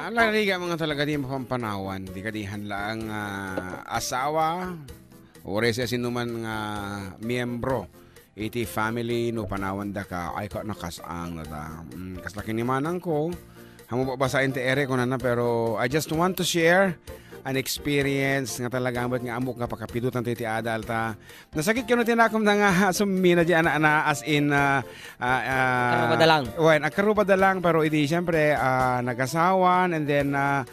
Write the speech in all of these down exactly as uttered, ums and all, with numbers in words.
Ang narigat nga talaga ti mapampanawan, di kadihan laeng, ah, asawa, uray siasinoman nga miyembro iti family, no panawandaka, ay ka, nakas-ang na ta. Mm, kasla kinimanang ko, amo babasaen ti ere ko nana, pero I just want to share an experience nga talaga met nga ammok nga pakapidotan ti, ti adal ta. Nasakit kano ti nakomda nga summina di anak na, as in, ah, ah, ah, Karubada lang. Wen, agkarubada lang, pero idi, siyempre, ah, nagasawan, and then, ah,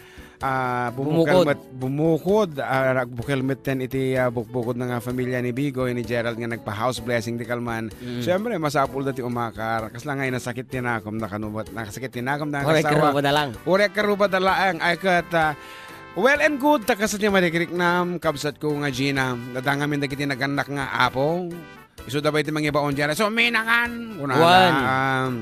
ah, bumukod Bumukod. met, bumukod, ah, nagbukel met ten iti, ah, bukbukod na nga familia ni Bigoy, ni Gerald nga nagpa-house blessing ti kalman. Mm. Siyempre, masapul da ti umakar. Kasla nga nasakit ti nakomda kano met, nasakit ti nakomda nga Uray kasawa. karubada lang. Uray karubada laeng. Ay ket, ah, well and good, ta kasla ti marikriknam, kabsat ko nga Gina. Dadangamin dagiti nagannak nga apo. Isu da bay ti mangibaon diay. So, minakan, kunana, Wan. um,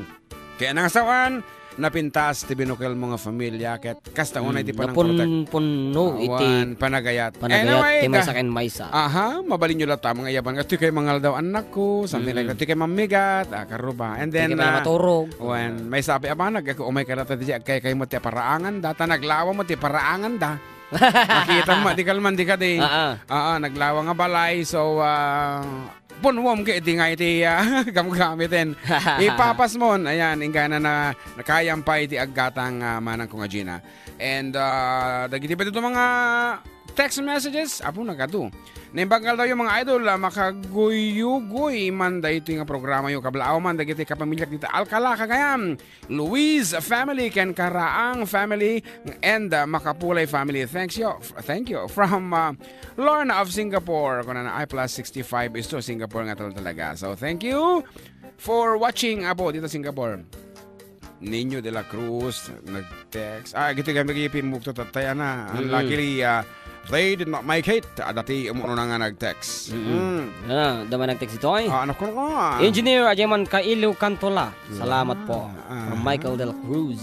kaya nang asawan, napintas ti binukel mo nga familia, ket kasta unay ti Mm, panangprotect. Napun-, punno iti Awan, panagayat. panagayat Anyway, ti maysa ka- ken maysa. Aha, mabalinyo latta, mga yaban. Ati kay mangaldaw anak ko, something like Mm. that. Ati kay mamigat, ah, karuba. And Ati then, kay ah, maturog. Wan, maysa a panag, ako, umay ka latta, di, kay, kay mo ti paraangan da, ta naglawa mo ti paraangan da. Makita mo, di kalman, di ka di. Ah, ah. Ah, ah, naglawa nga balay, so, ah, punwom ket di nga iti, ah, gamgamiten. Ipapas mon, ayan, inggana na, nakayam pa iti aggatang, ah, manang ko nga Gina. And, ah, dagiti pa dito mga text messages, apo, nagadu. Naimbag nga aldaw yung mga idol, ah, makaguyugoy man daytoy nga programa yo, kablaaw man, dagiti kapamilyak dita Alcala, Cagayan, Luis family, ken Karaang family, and, uh, Makapulay family. Thanks you. Thank you. From, uh, Lorna of Singapore. Kunana, I plus sixty-five is to Singapore nga tal-, talaga. So, thank you for watching, apo, dito Singapore. Nino de la Cruz, nag-text. Ah, gito kami kay Pimukto Tatay, ana. Mm. Unluckily, uh, they did not make it. Adati, umuno na nga nag-text. Mm-mm. Mm. Ah, dama nag-text ito, ay. Ah, ano ko nga? Engineer, ajay man kailiw kanto la. Salamat po. Ah. From Michael de la Cruz.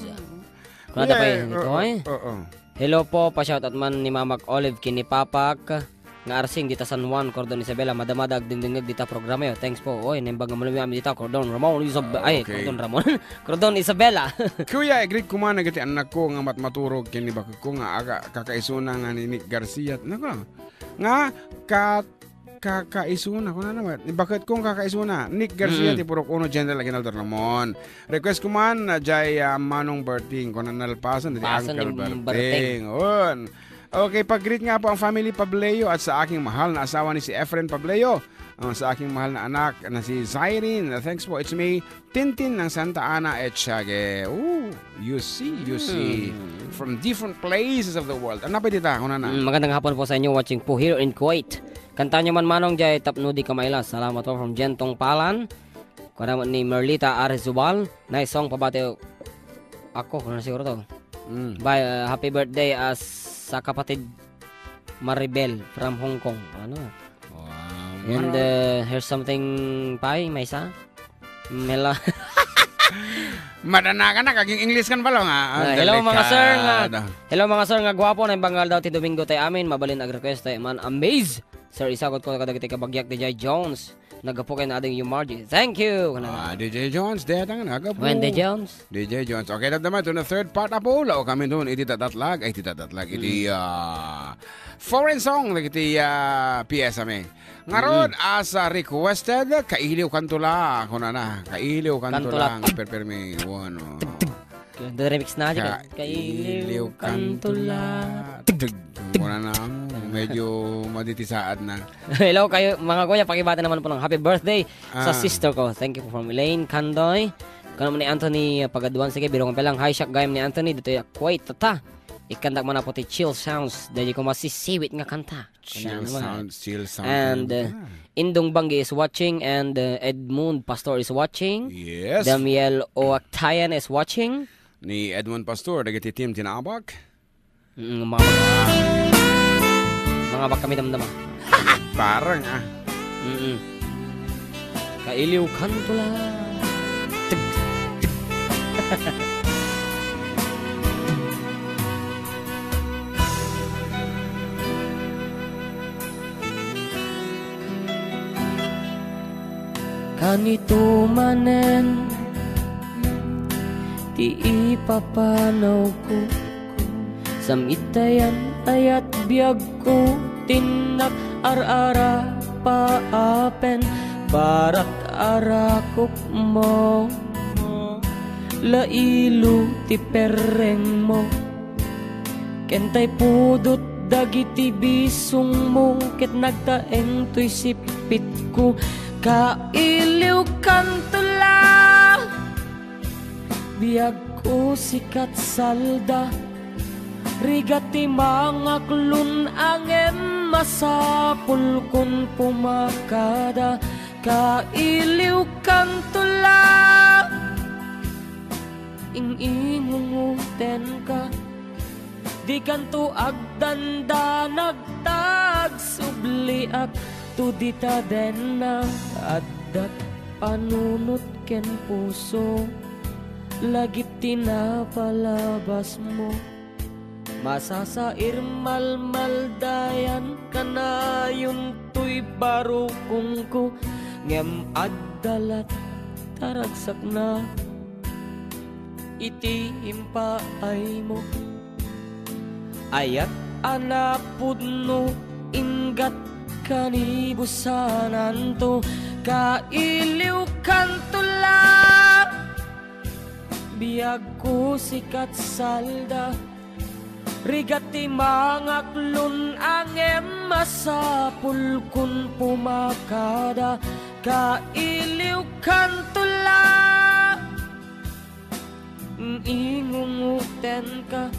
Kunada pa yun, ito, eh. Oo. Hello po, pa-shoutout man ni Mamak Olive ken ni Papak nga Arsing dita San Juan, Cordon Isabela. Madamada agdingdingeg dita programa yo. Thanks po. Oy, naimbag nga malumi amin dita, Cordon Ramon Isab-, Ah, ay, okay. Cordon Ramon. Cordon Isabela. Kuya, i-greet ko man dagiti anak ko nga matmaturog ken ni bakit ko nga aga, kakaisuna nga ni Nick Garcia. Nako, nga kat-, kakaisuna, kuna naman. Ni bakit kong kakaisuna, Nick Garcia, Mm. ti Purok Uno, General Aguinaldo Ramon. Request ko man, ah, jay, ah, Manong Berting, kuna nalpasan, di Pasan Uncle ni Berting. Berting. Un. Okay, pag-greet nga po ang family Pableo at sa aking mahal na asawa ni si Efren Pableo, ang sa aking mahal na anak na si Zyrene. Thanks po, it's me, Tintin ng Santa Ana, Echage. Ooh, you see, you see. Hmm. From different places of the world. Ano pa dita? Kuna na. Mm, magandang hapon po sa inyo, watching po here in Kuwait. Kanta nyo man manong jay tapno di ka maila. Salamat po from Jentong Palan. Kuna ni Merlita Arizubal. Nice song, pabati ako. Kuna na siguro to. Mm. Bye, uh, happy birthday as sa kapatid Maribel from Hong Kong. Ano? Wow, And, mara- uh, here's something pay, maysa. Mela. Madana ka na, kaging English kan pala nga. Ah, Ah, hello, mga sir, nga, delikado. Hello, mga sir, nga gwapo, na yung bangal daw ti Domingo tayo amin, mabalin ag-request tayo man, amaze. Sir, isagot ko kadagiti kabagyak di Jay Jones. Nagapo kayo na ading yung Margie. Thank you. Kana Ah, D J Jones, detang nagapo. When D J Jones? D J Jones. Okay, damdama ito na third part, apo. Lao kami doon, iti tatatlag. Ay, iti tatatlag. Iti, Mm. ah, foreign song, iti, ah, piyesa mi. Ngarud, Mm. as, ah, requested, Kailiw Kantula. Kuna na, Kailiw Kantula. Kantula. Ang perpermi. Wano. Kaya doon remix na, di ba? Kailiw Kailiw Kantula. Kantula. Tug, tug, tug. Wala na, medyo maditisaad na. Hello kayo, mga kuya. Pakibati naman po ng happy birthday sa Ah. sister ko. Thank you from Elaine Kandoy. Kano ni Anthony, uh, Pagaduan. Sige, birong pa lang. Hi, Shak Gayam ni Anthony. Dito yung Kuwait, tata. Ikandak man po ti Chill Sounds. Dahil ko masisiwit nga kanta. Chill Kailangan naman. Sound, chill sound. And, uh, Ah. Indong Banggi is watching and, uh, Edmund Pastor is watching. Yes. Damiel Oaktayan is watching. Ni Edmund Pastor, dagiti Team Tinabak. Mm, mga, mga, mga bak kami damdama. Parang, ah. Mm-mm. Kailiw Kantula. Tug, tug. Kanito manen ti ipapanawko. Samitayan ayat biagko, tinnak ar-ara paapen, parak arakop mo. Lailo ti perreng mo. Ken tay pudot dagiti bisong mo, ket nagtaeng toy sipit ko. Kailiw kanto la. Biagko sikat salda, rigat ti mangaklon angem masapul kun pumakada, kailiw kanto la. Ing-ingungotenka, di kanto agdandanag, tagsubliak to dita denna, addak panunot ken puso, lagip ti napalabas mo. Masasair malmaldayan kanayon toy barukongko, ngem adda lat taragsakna iti impaaymo. Ayat a napudno, inggat kanibusananto, kailiw kanto la. Biagko sikat salda, rigat ti mangaklon angem masapul kun pumakada, kailiw kanto la. Ingungotenka,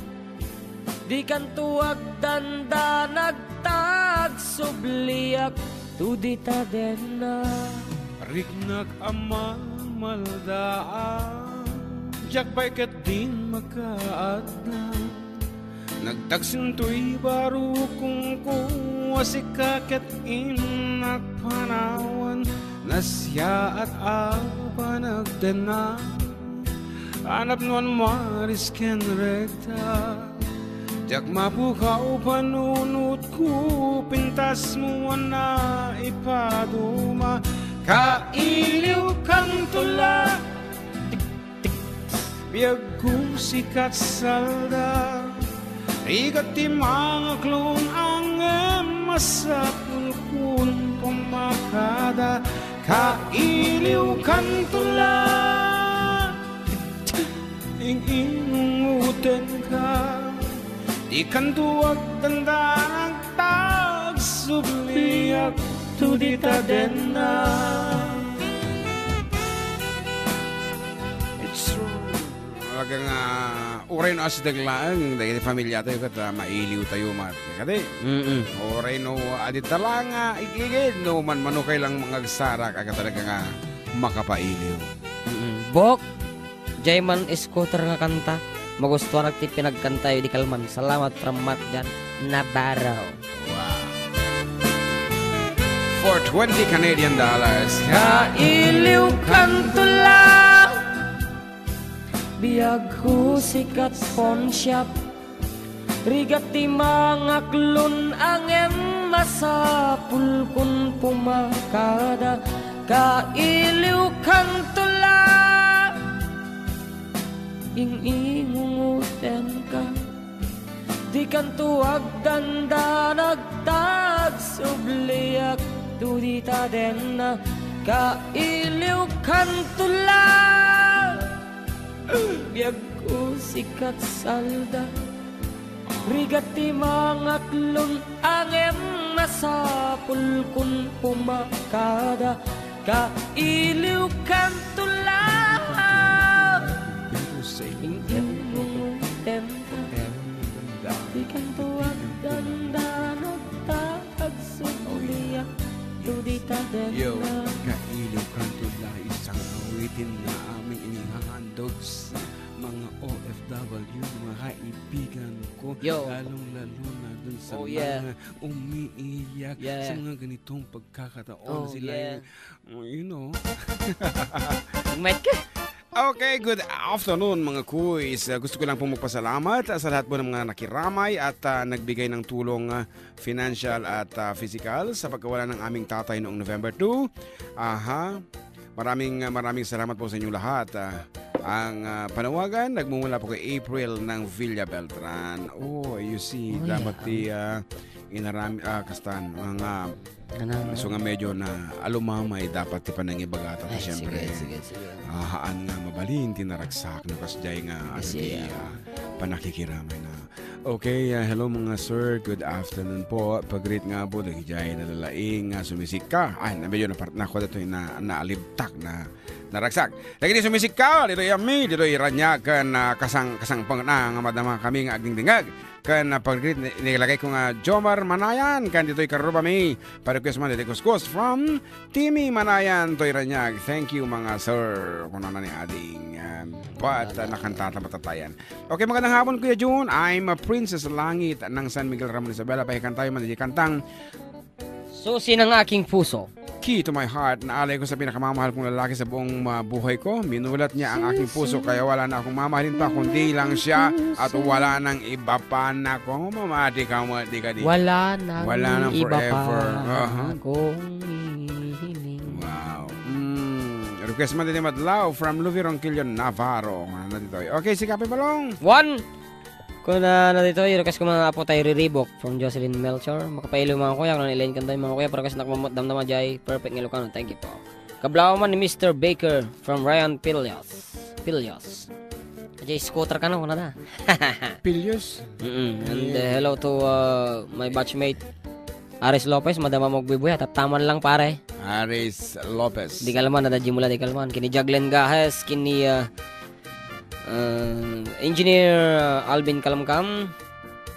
di kanto agdandanag, tagsubliak to dita denna. Riknak a mamaldaak, diak pay ketdin makaadda. Nagtagsintoy barukongko a sika ket innak panawan, nasiaat a panagdenna. Anapnuan maris ken rekta, diak mapukaw panunotko, pintasmo a naipaduma, kailiw kanto la. Biagko sikat salda, rigat ti mangaklon angem masapul kun pumakada, kailiw kanto la. Ing-inungotenka, di kanto agdandanag, tagsubliak to dita denna. It's true. Talaga nga, uray no asideg laeng dagiti familiatayo ket, ah, mailiwtayo met. Kadi? Mm-mm. Uray no adda laeng nga igigid, no manmanokay lang nga agsarak, aga talaga nga makapailiw. Mm-mm. Bok, Jayman Scooter nga kanta. Magustuanak ti pinagkantayo idi kalman. Salamat from Mark Jan Navarro. Wow. For twenty Canadian dollars. Kailiw kanto la. Biagko sikat pawnshop, rigat ti mangaklon angem masapul kun pumakada, kailiw kanto la. Ing-ingungotenka, di kanto agdandanag, tagsubliak to dita denna, kailiw kanto la. Biagko sikat salda, rigat ti mangaklon angem masapul kun pumakada, kailiw kanto la. Ing-inungotenka, di kanto agdandanag, tagsubliak to dita denna. Yo, kailiw kanto la, isang awitin nga aming inihahandog sa mga O F W, mga kaibigan ko, Yo. Lalong-lalo na dun sa Oh, yeah. mga umiiyak Yeah. sa mga ganitong pagkakataon. Oh, Sila yeah. yung, you know. Mike ka? Okay, good afternoon, mga kuys. Uh, gusto ko lang pong magpasalamat, uh, sa lahat po ng mga nakiramay at, uh, nagbigay ng tulong, uh, financial at, uh, physical sa pagkawala ng aming tatay noong November two. Aha. Maraming, uh, maraming salamat po sa inyong lahat. Uh, Ang, ah, panawagan, nagmumula po kay April ng Villa Beltran. Oh, you see, Uy, dapat ah. ti, ah, inarami, ah, kastan, mga, Ano? so nga medyo na alumamay dapat ti panangibagata, Ay, siyempre. sige, sige, sige. Ah, haan nga mabalin ti naragsak, no, kasjay nga, ano, Kasi, ti, ah, ah, panakikiramay na. Okay, ah, hello, mga sir. Good afternoon po. Pag-greet nga po, dagiti ay nalalaing nga sumisikka. Ay, na medyo napart-, nako, datoy na, naalibtak na naragsak. Dagiti sumisikka, ditoy ami, ditoy Raniag, ken, ah, kasang-, kasangpeng na nga madama kami nga agdingdingag. Ken, ah, pag-greet, ni-, nilagay ko nga Jomar Manayan, ken ditoy karubami, pa-request man, ditoy Kuskus from Timmy Manayan, toy Raniag. Thank you, mga sir. Kunana ni Ading, ah, but, ah, nakantata matatayan. Okay, magandang hapon, Kuya Jun. I'm a Princess Langit ng San Miguel Ramon Isabela. Pahikan tayo man, di kantang Susi ng aking puso. Key to my heart. Naalay ko sa pinakamamahal kong lalaki sa buong, ah, buhay ko. Minulat niya ang aking puso, kaya wala na akong mamahalin pa kundi lang siya at wala nang iba pa. Nako, mamati ka, mamati ka di. Wala nang Wala nang iba forever. pa Aha. akong hihiling. Wow. Mm. Request man din ni Madlaw from Louis Ronquillo Navarro. Ano dito? Okay, si Kape Balong. One. Kuna na dito, i-request ko mga apo tayo riribok from Jocelyn Melchor. Makapailo mga kuya, kung Elaine Kanday, mga kuya, para kasi nakmamot damdama jay perfect nga Ilocano. Thank you po. Kablaw man ni Mister Baker from Ryan Pillos. Pillos. Ajay scooter ka na, kuna na. Pillos? Mm-mm. And, uh, hello to, uh, my batchmate, Aris Lopez, madama mo agbubuya, tattaman lang, pare. Aris Lopez. Di kalman, nada Jimula di kalman. Kini Jaglen Gahes, kini, uh, uh, Engineer, uh, Alvin Kalamkam,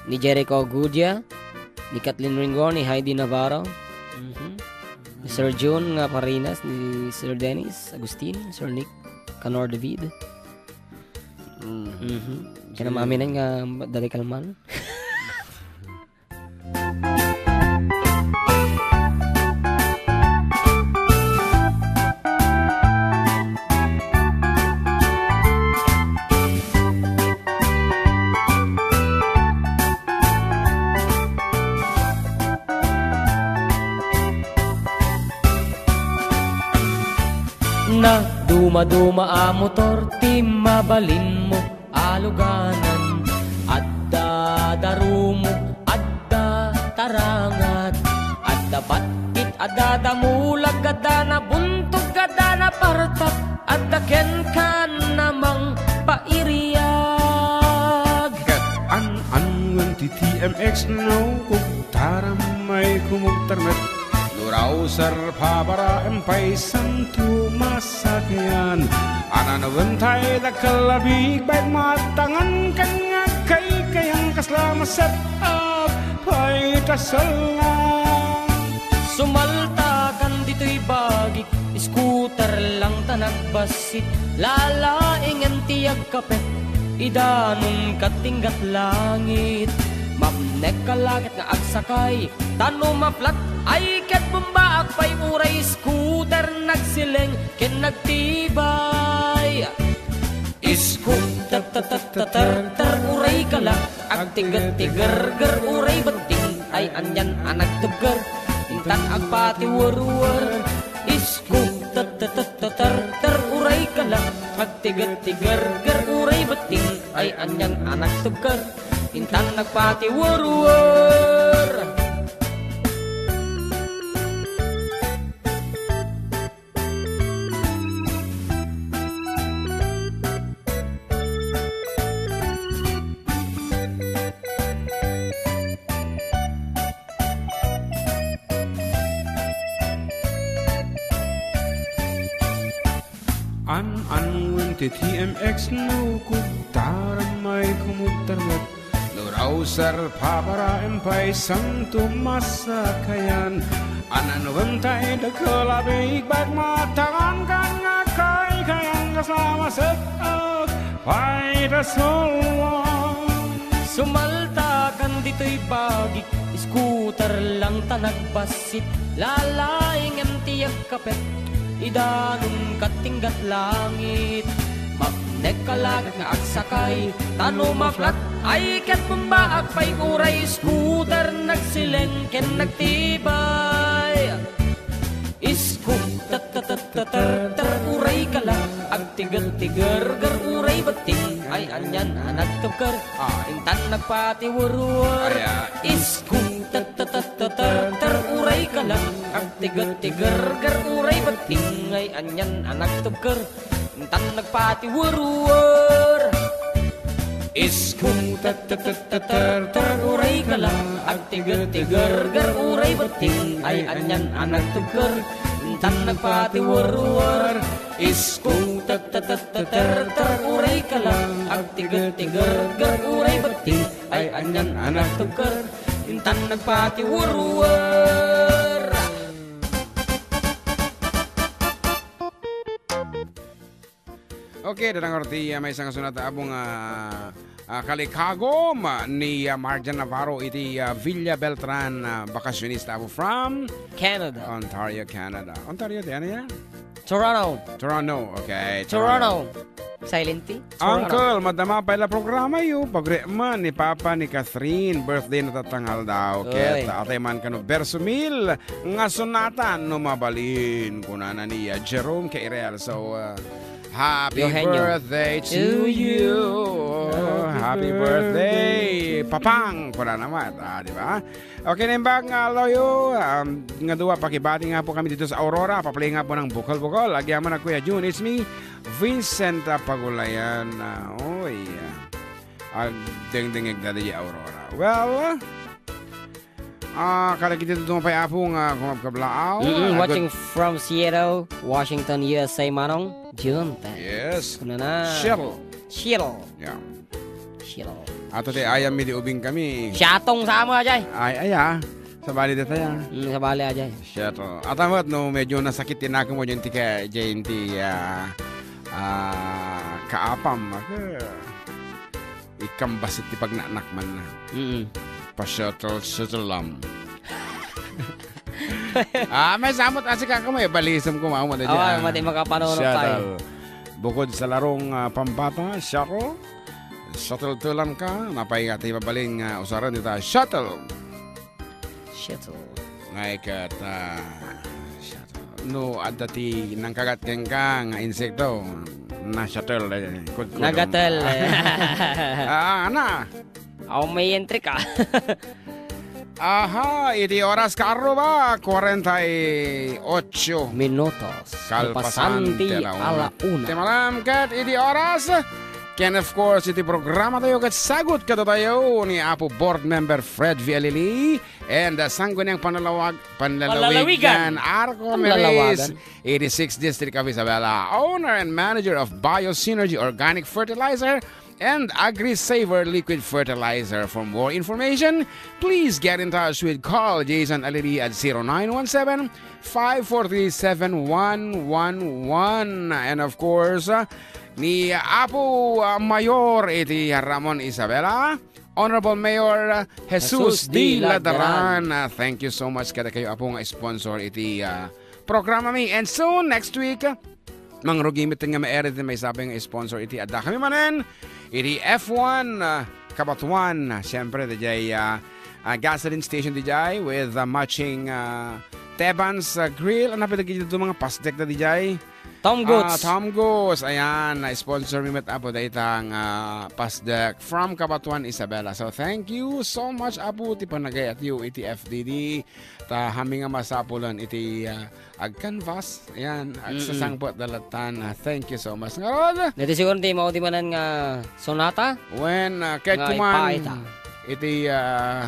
ni Jericho Gudia, ni Kathleen Ringo, ni Heidi Navarro, Mhm. ni Sir Jun nga Parinas, ni Sir Dennis Agustin, Sir Nick Canor David. Mm. Mhm. Kaya Sir namaminan nga dati kalman. Nadumaduma a motor ti mabalinmo a luganan. Adda darumog, adda tarangat, adda patkit, adda damulag, adda nabuntog, adda napartak, adda kenkan a mangpairiag. Ket an-anuen ti T M X no kugtaram may kumugtar met. No rausar pabaraem pay San Tomas a Kayan. Anan-anan tay dakkel a big bike matangan ken nga agkaykayan kasla maset-up pay ta salnag. Sumaltakan ditoy bagik, scooter lang ta nagbassit. Lalaingen ti agkapet, idanum kat tinggat langit. Mapnek ka la ket nga agsakay, ta no maplat ay ket bumbaak pay uray scooter nagsileng ken nagtibay. Iskog, tat, tat, tat, tat, ter, ter, uray kala, agtiget ti gerger, uray betting, ay anian a nagtebker, intan agpatiwerwer. Iskog, tat, tat, tat, tat, ter, ter, uray kala, agtiget ti gerger, uray betting, ay anian a nagtebker, intan agpatiwerwer. An-anuen ti T M X no kugtaram ay kumugtarmat. No rausar pabaraem pay San Tomas a Kayan. Anan-anuen tay dakkel a bigbag matangan ken nga kaykayan kasla maset-up pay ta salnag. Sumaltakan ditoy bagik, scooter lang ta nagbassit. Lalaingem ti agkapet, idanum kat tinggat langit. Mapnek ka la ket nga agsakay, ta no maplat ay ket bumbaak pay uray scooter nagsileng ken nagtibay. Iskog, tat, tat, tat, tat, ter, ter, uray kala, ag- Tiger, tiger, ger, uray betting, ay anian a nagtebker. Ah. Intan nagpatiwerwer. Ay, ah. Iskong tet, tet, tet, tet, ter, ter, uray kalang. Agtiger, tiger, ger, uray betting, ay anian a nagtebker. Intan nagpatiwerwer. Iskong tet, tet, tet, tet, ter, ter, uray kalang. Agtiger, tiger, ger, uray betting, ay anian a nagtebker. Intan nagpatiwerwer. Iskong tet, tet, tet, tet, ter, ter, uray kalang. Agtiger, tiger, ger, uray betting, ay anian a nagtebker. Intan nagpatiwerwer. Okay, dadangor ti, ah, maysa nga sunata, Apo, nga, ah, kalikagom ni, ah, Marjan Navarro iti, ah, Villa Beltran, ah, bakasionista, Apo, from Canada. Ontario, Canada. Ontario, di ano yan? Toronto. Toronto, okay. Toronto. Silent T. Toronto. Uncle, madama pay la programa yo. Pagre man ni Papa ni Catherine. Birthday na tatangal daw. Oy. Ket atay man kano berso mil nga sunatan no mabalin. Kunana ni, ah, Jerome Cairel. So, ah, happy Eugenio. Birthday to you. Happy birthday, Papang. Kunana man, ah, di ba? Okay, naimbag nga aldaw yo, um, nga dua, pakibati nga po kami dito sa Aurora. Paplay nga po ng Bukol-Bukol. Agyaman na Kuya June, it's me, Vincent, ah, Pagulayan. Ah, oy, ah, agdengdengeg dadi Aurora. Well, ah, kada kita dito pay Apo nga kumabkablaaw. Mm-mm, ah, watching good from Seattle, Washington, U S A, Manong June. Thanks. Yes. Kuna na. Seattle. Seattle. Yeah. Shiro. Ato ti ayam mi di ubing kami. Siatong sama, ajay. Ay, ay, ah. Sabali dita, ah. Mm, sabali, ajay. Shiro. At amat no, medyo nasakit ti nakem mo dyan ti ka, dyan ti, ah, ah, kaapam. Aka, ikambas iti pagnaknakman na. Mm-mm. Pa-shuttle, shuttle lam. Ah, may samot asi ka kamo, eh, balisem ko, mamo na Awa, dyan. Mati makapanunot tayo. Shuttle. Bukod sa larong, ah, pambata, shuttle. Shuttle to lang ka, napay nga ti mabalin nga usaren ita, shuttle. Shuttle. Ngay ket, ah, shuttle. No, adda ti nangkagat kenka nga insekto, na shuttle, eh, kudkudong. Nagatel, eh. Ah, ana. Aw, may entry ka. Aha, iti oras, kaarruba, kwarenta y ocho minutos. Kalpasan ti ala una. Ti malam ket iti oras. Ken, of course, iti programa tayo ket sagut kadatayo ni Apo Board Member Fred V. Alili and, uh, Sangguniang Panlalawag-, Panlalawigan Arco Meris, eighty-six District of Isabela, owner and manager of Bio Synergy Organic Fertilizer and AgriSaver Liquid Fertilizer. For more information, please get in touch with Carl Jason Alili at zero nine one seven, five four three, seven one one one. And of course, uh, ni Apo, uh, Mayor iti Ramon Isabela, Honorable Mayor, uh, Jesus D. Ladran. Uh, thank you so much kadakayo, Apo, nga sponsor iti, uh, programa mi. And soon, next week, uh, mangrugi met nga maeri ti maysa pay nga sponsor iti adda kami manen iti F one, ah, Cabatuan. Siyempre, dijay, ah, ah, gasoline station dijay with, ah, matching, ah, Tebans, ah, grill. Ano pa dagiti mga pasdek na dijay? Tom Goods. Ah, Tom Goods. Ayan, na-sponsor mi met, Apo, dayta nga pasdek from Cabatuan, Isabela. So, thank you so much, Apo, ti panagayatyo iti F D D. Ta, kami nga masapulan iti, ah, agkanvas, ayan, agsasangpet da lattan. Ah, thank you so much. Ngarud, dati siguro ti maudi manen nga sonata? Wen, ah, ket nga kuman ipaita. Iti, ah,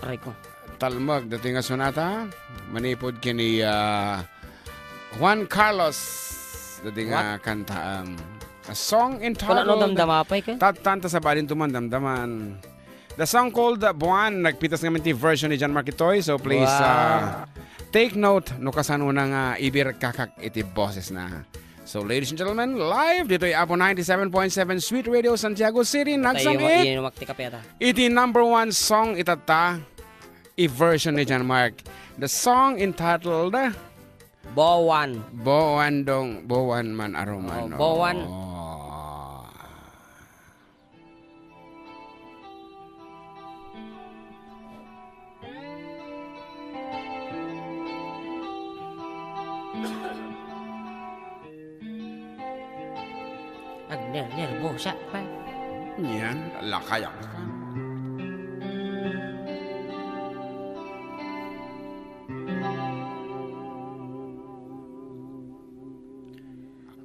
aray ko. Talmag dati nga sonata, manipud kini, ah, Juan Carlos, dati nga kanta, um, a song entitled Kuna no damdama pay ka? Tattan ta sabadin tuman damdaman. The song called, uh, Buwan, nagpitas ngamin ti version ni John Mark Itoy. So please, uh, take note no kasano na nga ibirkakak iti boses na. So ladies and gentlemen, live ditoy Apo ninety-seven point seven Sweet Radio Santiago City, nagsangit iti number one song itatta, i-version ni John Mark. The song entitled Bowan. Bowan dong, Bowan man aruman. Oh, Bowan. Oh. Nernerbosa pa. Niyan, lakay ang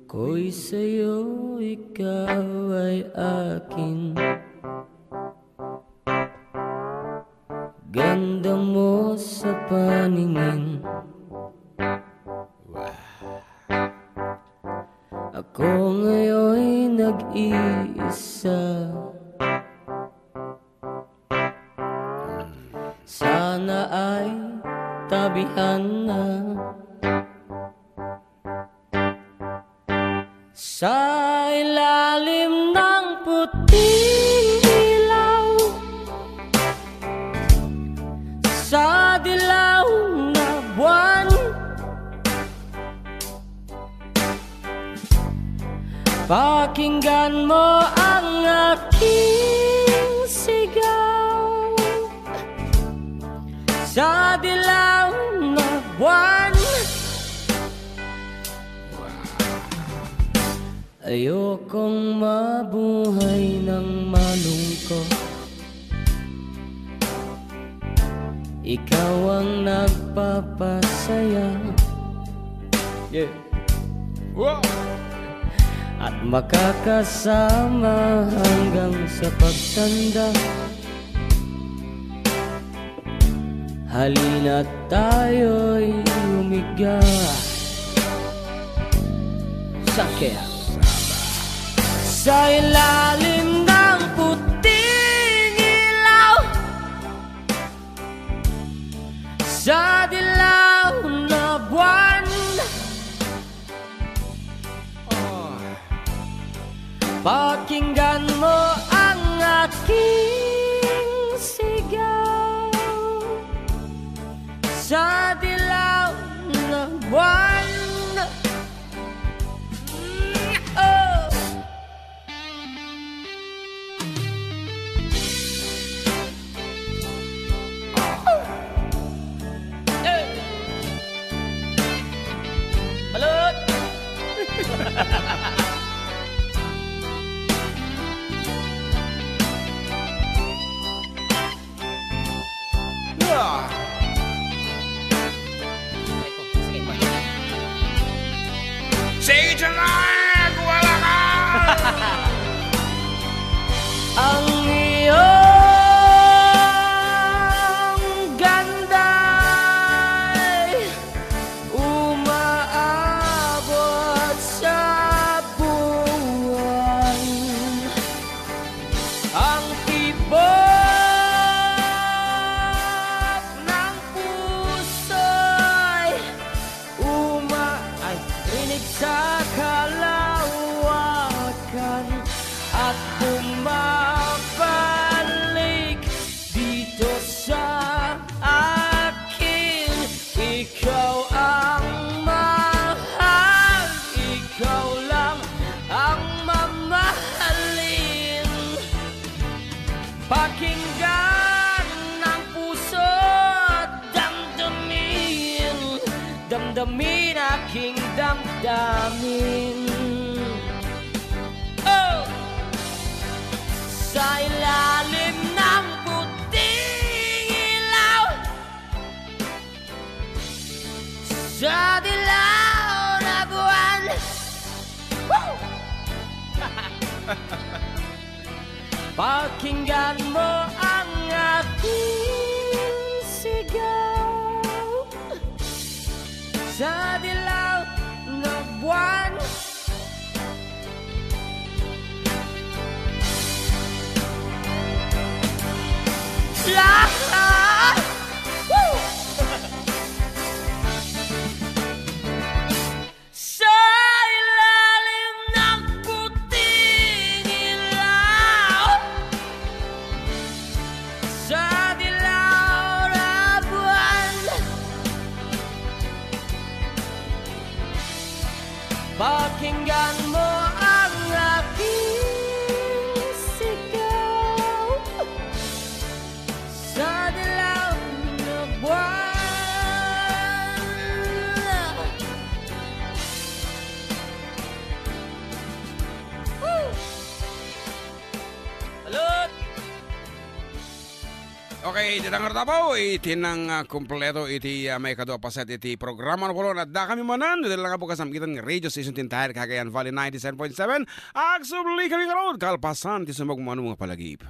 Ako'y sa'yo, ikaw ay akin. Ganda mo sa paningin. Ako ngayon'y nag-iisa. Sana ay tabihan na. Sa ilalim ng puting ilaw, sa dilaw na buwan, pakinggan mo ang aking sigaw. Sa dilaw na buwan, ayokong mabuhay ng malungkot. Ikaw ang nagpapasaya. Yeah. Wow! At makakasama hanggang sa pagtanda. Halina't tayo'y humiga. Saan kaya? Sa ilalim ng puting ilaw, sa dilaw na buwan, pakinggan mo ang aking sigaw. Sa dilaw na buwan, mm, oh. Balut! Sige, Gerard! Wala ka! Ang iyong ganda'y umaabot sa buwan. Ang tibok ng puso'y uma-, ay, rinig sa kalawakan at bumabalik dito sa akin. Ikaw ang mahal, ikaw lang ang mamahalin. Pakinggan ng puso at damdamin, damdamin aking damdamin. Oh! Sa ilalim ng puting ilaw, sa dilaw na buwan. Woo! Pakinggan mo ang aking sigaw. Sa dilaw na buwan. Lahat! Woo! Sa ilalim ng puting ilaw, sa dilaw na buwan, pakinggan mo ang aking sigaw. Sa Okay, iti tangar tapo, iti nang, ah, kumpleto iti, ah, maikadua paset iti programa. Adda kami manen, iti lang a bukas, namgitan nga radio station ti entire Cagayan Valley, ninety-seven point seven. Agsubli kami ngarud, kalpasan ti sumagmamano nga palagip.